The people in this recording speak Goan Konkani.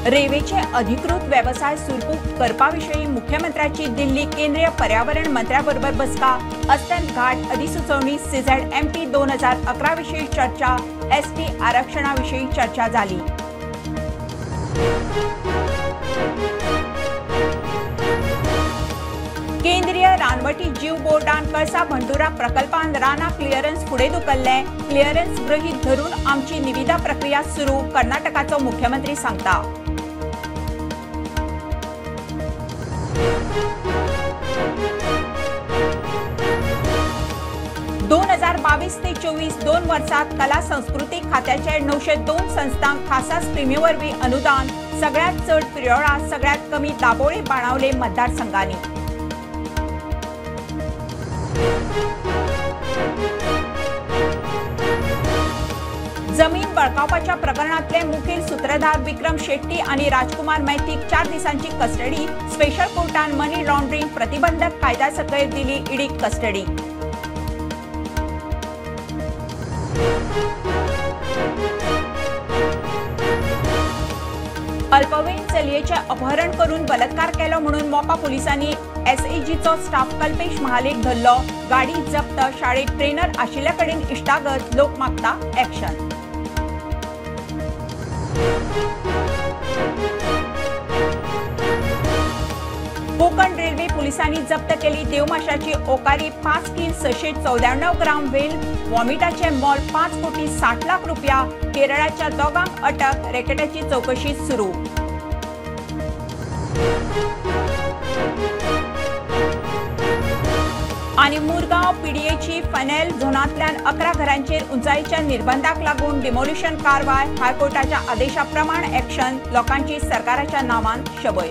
रेवेचे अधिकृत वेवसाय सुरू करपाविषयी मुख्यमंत्र्याची दिल्ली केंद्रीय पर्यावरण मंत्र्याबरोबर बसका। अस्तंत घाट अधिसुचोवणी CZMP 2011 विषयी चर्चा। ST आरक्षणाविषयी चर्चा झाली। केंद्रीय रानवटी जीव बोर्डान कळसा भंडुरा प्रकल्पान राना क्लिअरन्स फुडें धुकल्लें। क्लिअरन्स गृहीत धरून आमची निविदा प्रक्रिया सुरू, कर्नाटकाचो मुख्यमंत्री सांगता। 2022 ते 24 2 वर्षात कला संस्कृती खात्याचे 902 संस्थांक खासा स्किमी वरवीं अनुदान। सगळ्यात चड प्रियोळा, सगळ्यात कमी दाबोळे बाणावले मतदारसंघांनी। जमीन बळकावपाच्या प्रकरणातले मुखेल सूत्रधार विक्रम शेट्टी आणि राजकुमार मैतीक 4 दिवसांची कस्टडी। स्पेशल कोर्टान मनी लॉन्ड्रिंग प्रतिबंधक कायद्या सकयल दिली ईडी कस्टडी। अल्पवयीन चलयेचें अपहरण करून बलात्कार केलो म्हणून मोपा पोलिसांनी एसएजीचो स्टाफ कल्पेश महालेक धरलो। गाडी जप्त, शाळेत ट्रेनर आशिल्ल्या कडेन इश्टागत, लोक मागता ऍक्शन। कोकण रेल्वे पोलिसांनी जप्त केली देवमाशाची ओकारी 5 किल 694 ग्राम वेल वॉमिटाचे मोल 5 कोटी 60 लाख रुपया। केरळाच्या दोगांक अटक, रॅकेटाची चौकशी सुरू। आणि मुरगांव पीडीएची फनेल झोनांतल्यान 11 घरांचेर उंचायेच्या निर्बंधाक लागून डिमोलिशन कारवाय। हायकोर्टाच्या आदेशाप्रमाण ऍक्शन, लोकांची सरकाराच्या नावान शबय।